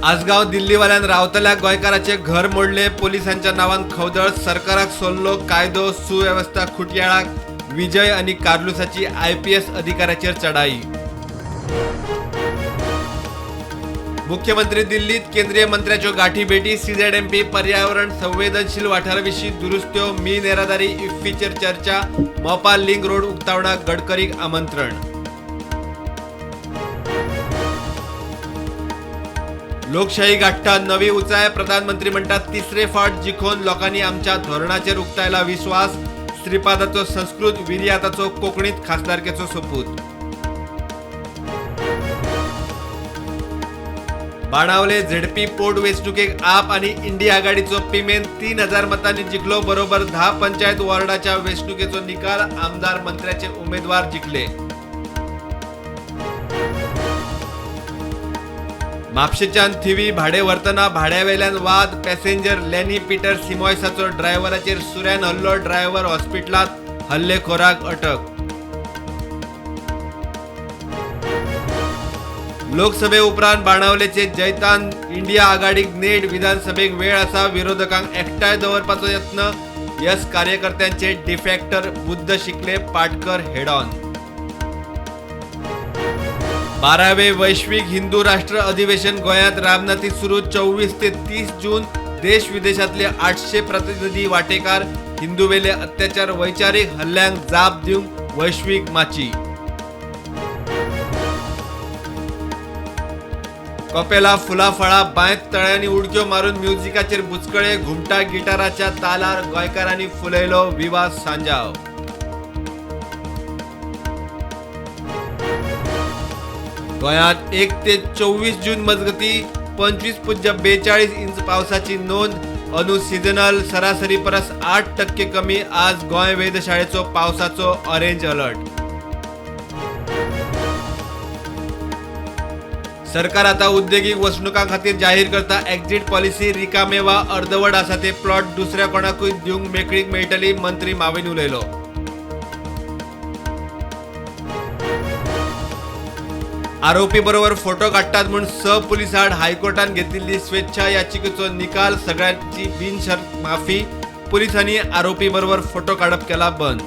आसगांव दिल्लीवाल्यान रावतल्या गोंयकाराचे घर मोडले, पोलिसांच्या नावान खवदळ, सरकाराक सोल्लो कायदो सुवेवस्था खुटयाळाक, विजय आनी कार्लुसाची IPS अधिकाऱ्याचेर चढाई. मुख्यमंत्री दिल्लीत केंद्रीय मंत्र्याच्यो गाठी भेटी, CZMP पर्यावरण संवेदनशील वाठाराविशीं दुरुस्त्यो, मीन येरादारी इफ्फीचेर चर्चा, मोपा लिंक रोड उक्तावणाक गडकरीक आमंत्रण. लोकशाही गाठता नवी उंचाय, प्रधानमंत्री म्हणटात तिसरे फावट जिखोवन लोकांनी आमच्या धोरणाचेर उक्तायला विस्वास, श्रीपादाचो संस्कृत विर्याताचो कोंकणीत खासदारकेचो सोपूत. बाणावले झेडपी पोटवेंचणुकेक आप आनी इंडी आघाडीचो पिमेन 3000 मतांनी जिखलो, बरोबर 10 पंचायत वॉर्डाच्या वेंचणुकेचो निकाल, आमदार मंत्र्याचे उमेदवार जिखले. म्हापशेच्यान थिवी भाडें व्हरतना भाड्यावेल्यान वाद, पॅसेंजर लॅनी पीटर सिमॉयसाचो ड्रायव्हराचेर सुऱ्यान हल्लो, ड्रायव्हर हॉस्पिटलांत, हल्लेखोराक अटक. लोकसभे उपरांत बाणावलेचे जैतान इंडिया आघाडीक नेट, विधानसभेक वेळ आसा, विरोधकांक एकठांय दवरपाचो यत्न, यस कार्यकर्त्यांचे डिफॅक्टर बुद्ध शिकले, पाटकर हेड ऑन. 12वे वैश्विक हिंदू राष्ट्र अधिवेशन गोंयांत रामनाथी सुरू, 24 ते 30 जून देश विदेशांतले 800 प्रतिनिधी वाटेकार, हिंदूवेले अत्याचार वैचारीक हल्ल्यांक जाप दिवंक वैश्वीक माची. कपेला फुलां फळां बांयत तळ्यांनी उडक्यो मारून म्युझिकाचेर बुचकळे, घुमटा गिटाराच्या तालार गोंयकारांनी फुलयलो विवा सांजाव. गोंयांत 1 ते 24 जून मजगती 25.42 इंच पावसाची नोंद, अंदू सिजनल सरासरी परस 8% कमी, आज गोंय वेधशाळेचो पावसाचो ऑरेंज अलर्ट. सरकार आता उद्देगीक वसणुकां खातीर जाहीर करता एक्झिट पॉलिसी, रिकामे वा अर्दवट आसा ते प्लॉट दुसऱ्या कोणाकूय दिवंक मेकळीक मेळटली, मंत्री माविन उलयलो. आरोपी बरोबर फोटो काडटात म्हूण 6 पुलीस आड हायकोर्टान घेतिल्ली स्वेच्छा याचिकेचो निकाल, सगळ्यांची बिनशर्त माफी, पुलिसांनी आरोपी बरोबर फोटो काडप केला बंद.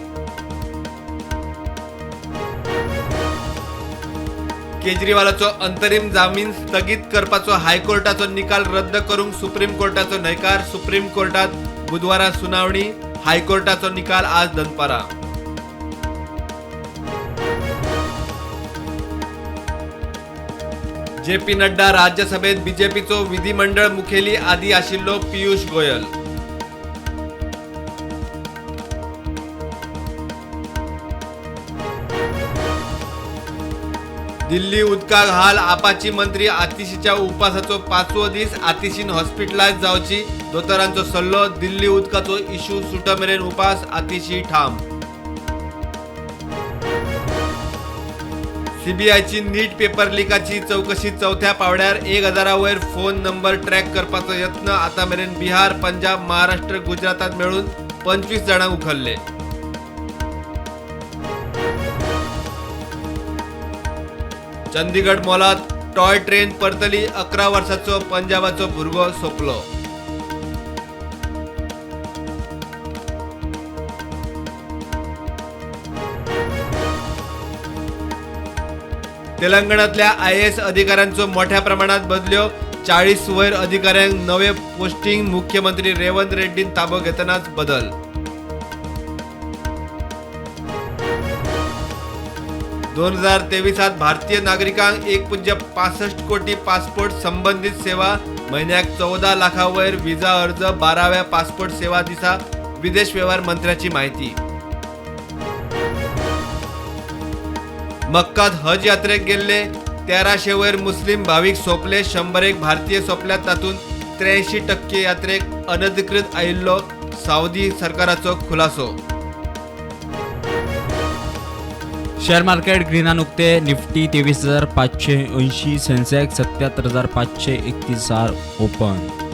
केजरीवालाचो अंतरीम जामीन स्थगीत करपाचो हायकोर्टाचो निकाल रद्द करूंक सुप्रीम कोर्टाचो न्हयकार, सुप्रीम कोर्टात बुधवारा सुनावणी, हायकोर्टाचो निकाल आज दनपारा. जे पी नड्डा राज्यसभेत बीजेपीचो विधिमंडळ मुखेली आदी आशिल्लो पियूष गोयल. दिल्ली उदकाक हाल, आपाची मंत्री आतिशीच्या उपासाचो 5वो दीस, आतिशीन हॉस्पिटलायज जावची दोतोरांचो सल्लो, दिल्ली उदकाचो इश्यू सुटमेरेन उपास, आतिशी ठाम. सीबीआयची नीट पेपर लिकाची चौकशी चौथ्या पावड्यार, 1000 वयर फोन नंबर ट्रॅक करपाचो यत्न, आता मेरेन बिहार, पंजाब, महाराष्ट्र, गुजरातात मेळून 25 जाणांक उखल्ले. चंदीगड मॉलात टॉय ट्रेन परतली, 11 वर्सांचो पंजाबाचो भुरगो सोंपलो. तेलंगणातल्या IAS अधिकाऱ्यांचो मोठ्या प्रमाणात बदल्यो, 40 वयर अधिकाऱ्यांक नवे पोस्टिंग, मुख्यमंत्री रेवंत रेड्डीन ताबो घेतनाच बदल. 2023 भारतीय नागरिकांक 1.65 कोटी पासपोर्ट संबंधित सेवा, म्हयन्याक 14 लाखां वयर व्हिसा अर्ज, 12व्या पासपोर्ट सेवा दिसा विदेश वेव्हार मंत्र्याची माहिती. मक्कात हज यात्रेक गेल्ले 1300 वयर मुस्लिम भावीक सोंपले, 101 भारतीय सोंपल्यात, तातूंत 83% यात्रेक अनधिकृत आयिल्लो, सावदी सरकाराचो खुलासो. शेअर मार्केट ग्रीनान उक्ते, निफ्टी 23,580, सेन्सेक्स 77,531 ओपन.